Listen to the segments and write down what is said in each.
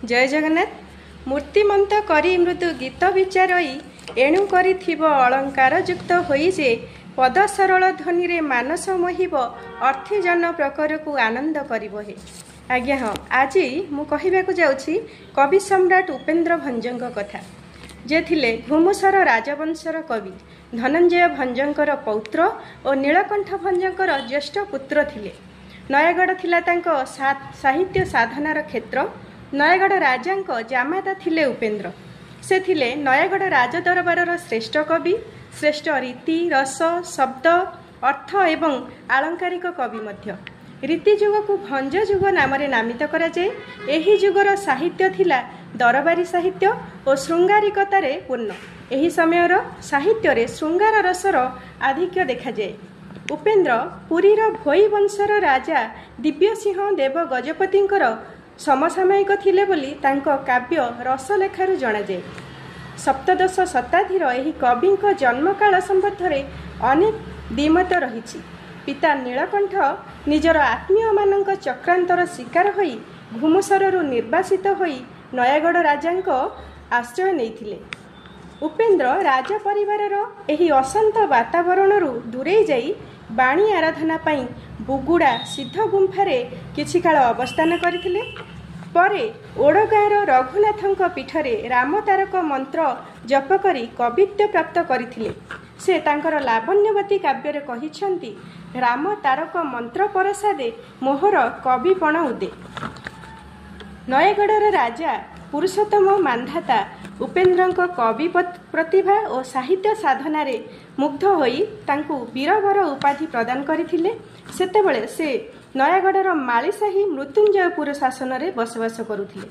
ଜୟ ଜଗନ୍ନାଥ। ମୂର୍ତ୍ତିମନ୍ତ କରି ମୃଦୁ ଗୀତ ବିଚାରଇ, ଏଣୁ କରିଥିବ ଅଳଙ୍କାର ଯୁକ୍ତ ହୋଇ ଯେ, ପଦ ସରଳ ଧ୍ୱନିରେ ମାନସ ମୋହିବ, ଅର୍ଥୀ ଜନ ପ୍ରକରକୁ ଆନନ୍ଦ କରିବ ହେ। ଆଜ୍ଞା ହଁ, ଆଜି ମୁଁ କହିବାକୁ ଯାଉଛି କବି ସମ୍ରାଟ ଉପେନ୍ଦ୍ର ଭଞ୍ଜଙ୍କ କଥା, ଯେ ଥିଲେ ଘୁମୁସର ରାଜବଂଶର କବି, ଧନଞ୍ଜୟ ଭଞ୍ଜଙ୍କର ପୌତ୍ର ଓ ନୀଳକଣ୍ଠ ଭଞ୍ଜଙ୍କର ଜ୍ୟେଷ୍ଠ ପୁତ୍ର ଥିଲେ। ନୟାଗଡ଼ ଥିଲା ତାଙ୍କ ସାହିତ୍ୟ ସାଧନାର କ୍ଷେତ୍ର। ନୟାଗଡ଼ ରାଜାଙ୍କ ଜାମାତା ଥିଲେ ଉପେନ୍ଦ୍ର। ସେ ଥିଲେ ନୟାଗଡ଼ ରାଜ ଦରବାରର ଶ୍ରେଷ୍ଠ କବି, ଶ୍ରେଷ୍ଠ ରୀତି, ରସ, ଶବ୍ଦ, ଅର୍ଥ ଏବଂ ଆଳଙ୍କାରିକ କବି ମଧ୍ୟ। ରୀତି ଯୁଗକୁ ଭଞ୍ଜ ଯୁଗ ନାମରେ ନାମିତ କରାଯାଏ। ଏହି ଯୁଗର ସାହିତ୍ୟ ଥିଲା ଦରବାରୀ ସାହିତ୍ୟ ଓ ଶୃଙ୍ଗାରିକତାରେ ପୂର୍ଣ୍ଣ। ଏହି ସମୟର ସାହିତ୍ୟରେ ଶୃଙ୍ଗାର ରସର ଆଧିକ୍ୟ ଦେଖାଯାଏ। ଉପେନ୍ଦ୍ର ପୁରୀର ଭୋଇ ବଂଶର ରାଜା ଦିବ୍ୟସିଂହ ଦେବ ଗଜପତିଙ୍କର ସମସାମୟିକ ଥିଲେ ବୋଲି ତାଙ୍କ କାବ୍ୟ ରସଲେଖାରୁ ଜଣାଯାଏ। ସପ୍ତଦଶ ଶତାବ୍ଦୀର ଏହି କବିଙ୍କ ଜନ୍ମକାଳ ସମ୍ବନ୍ଧରେ ଅନେକ ଦ୍ୱିମତ ରହିଛି। ପିତା ନୀଳକଣ୍ଠ ନିଜର ଆତ୍ମୀୟମାନଙ୍କ ଚକ୍ରାନ୍ତର ଶିକାର ହୋଇ ଘୁମୁସରରୁ ନିର୍ବାସିତ ହୋଇ ନୟାଗଡ଼ ରାଜାଙ୍କ ଆଶ୍ରୟ ନେଇଥିଲେ। ଉପେନ୍ଦ୍ର ରାଜ ପରିବାରର ଏହି ଅଶାନ୍ତ ବାତାବରଣରୁ ଦୂରେଇ ଯାଇ ବାଣୀ ଆରାଧନା ପାଇଁ ବୁଗୁଡ଼ା ସିଦ୍ଧ ଗୁମ୍ଫାରେ କିଛି କାଳ ଅବସ୍ଥାନ କରିଥିଲେ। ପରେ ଓଡ଼ଗାଁର ରଘୁନାଥଙ୍କ ପୀଠରେ ରାମତାରକ ମନ୍ତ୍ର ଜପ କରି କବିତ୍ୱ ପ୍ରାପ୍ତ କରିଥିଲେ। ସେ ତାଙ୍କର ଲାବଣ୍ୟବତୀ କାବ୍ୟରେ କହିଛନ୍ତି, ରାମ ତାରକ ମନ୍ତ୍ର ପରସାଦେ ମୋହର କବିପଣ ଉଦେ। ନୟାଗଡ଼ର ରାଜା ପୁରୁଷୋତ୍ତମ ମାନ୍ଧାତା ଉପେନ୍ଦ୍ରଙ୍କ କବି ପ୍ରତିଭା ଓ ସାହିତ୍ୟ ସାଧନାରେ ମୁଗ୍ଧ ହୋଇ ତାଙ୍କୁ ବୀରବର ଉପାଧି ପ୍ରଦାନ କରିଥିଲେ। ସେତେବେଳେ ସେ ନୟାଗଡ଼ର ମାଳିସାହି ମୃତ୍ୟୁଞ୍ଜୟପୁର ଶାସନରେ ବସବାସ କରୁଥିଲେ।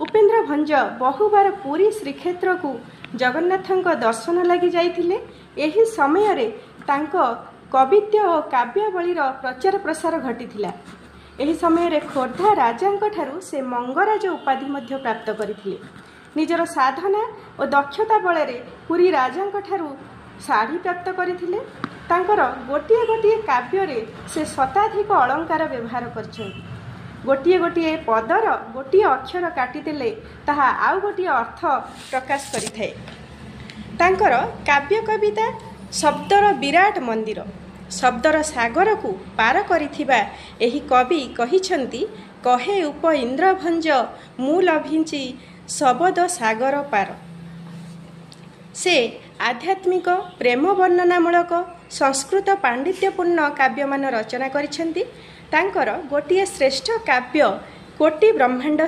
ଉପେନ୍ଦ୍ର ଭଞ୍ଜ ବହୁବାର ପୁରୀ ଶ୍ରୀକ୍ଷେତ୍ରକୁ ଜଗନ୍ନାଥଙ୍କ ଦର୍ଶନ ଲାଗି ଯାଇଥିଲେ। ଏହି ସମୟରେ ତାଙ୍କ କବିତ୍ୱ ଓ କାବ୍ୟାବଳୀର ପ୍ରଚାର ପ୍ରସାର ଘଟିଥିଲା। ଏହି ସମୟରେ ଖୋର୍ଦ୍ଧା ରାଜାଙ୍କଠାରୁ ସେ ମଙ୍ଗରାଜ ଉପାଧି ମଧ୍ୟ ପ୍ରାପ୍ତ କରିଥିଲେ। ନିଜର ସାଧନା ଓ ଦକ୍ଷତା ବଳରେ ପୁରୀ ରାଜାଙ୍କଠାରୁ ଶାଢ଼ୀ ପ୍ରାପ୍ତ କରିଥିଲେ। ତାଙ୍କର ଗୋଟିଏ ଗୋଟିଏ କାବ୍ୟରେ ସେ ଶତାଧିକ ଅଳଙ୍କାର ବ୍ୟବହାର କରିଛନ୍ତି। ଗୋଟିଏ ଗୋଟିଏ ପଦର ଗୋଟିଏ ଅକ୍ଷର କାଟିଦେଲେ ତାହା ଆଉ ଗୋଟିଏ ଅର୍ଥ ପ୍ରକାଶ କରିଥାଏ। ତାଙ୍କର କାବ୍ୟ କବିତା ଶବ୍ଦର ବିରାଟ ମନ୍ଦିର, ଶବ୍ଦର ସାଗରକୁ ପାର କରିଥିବା ଏହି କବି କହିଛନ୍ତି, କହେ ଉପ ଇନ୍ଦ୍ରଭଞ୍ଜ ମୁଁ ଲଭିଞ୍ଚି ଶବଦ ସାଗର ପାର। ସେ ଆଧ୍ୟାତ୍ମିକ, ପ୍ରେମ ବର୍ଣ୍ଣନାମୂଳକ, ସଂସ୍କୃତ ପାଣ୍ଡିତ୍ୟପୂର୍ଣ୍ଣ କାବ୍ୟମାନ ରଚନା କରିଛନ୍ତି। ତାଙ୍କର ଗୋଟିଏ ଶ୍ରେଷ୍ଠ କାବ୍ୟ କୋଟି ବ୍ରହ୍ମାଣ୍ଡ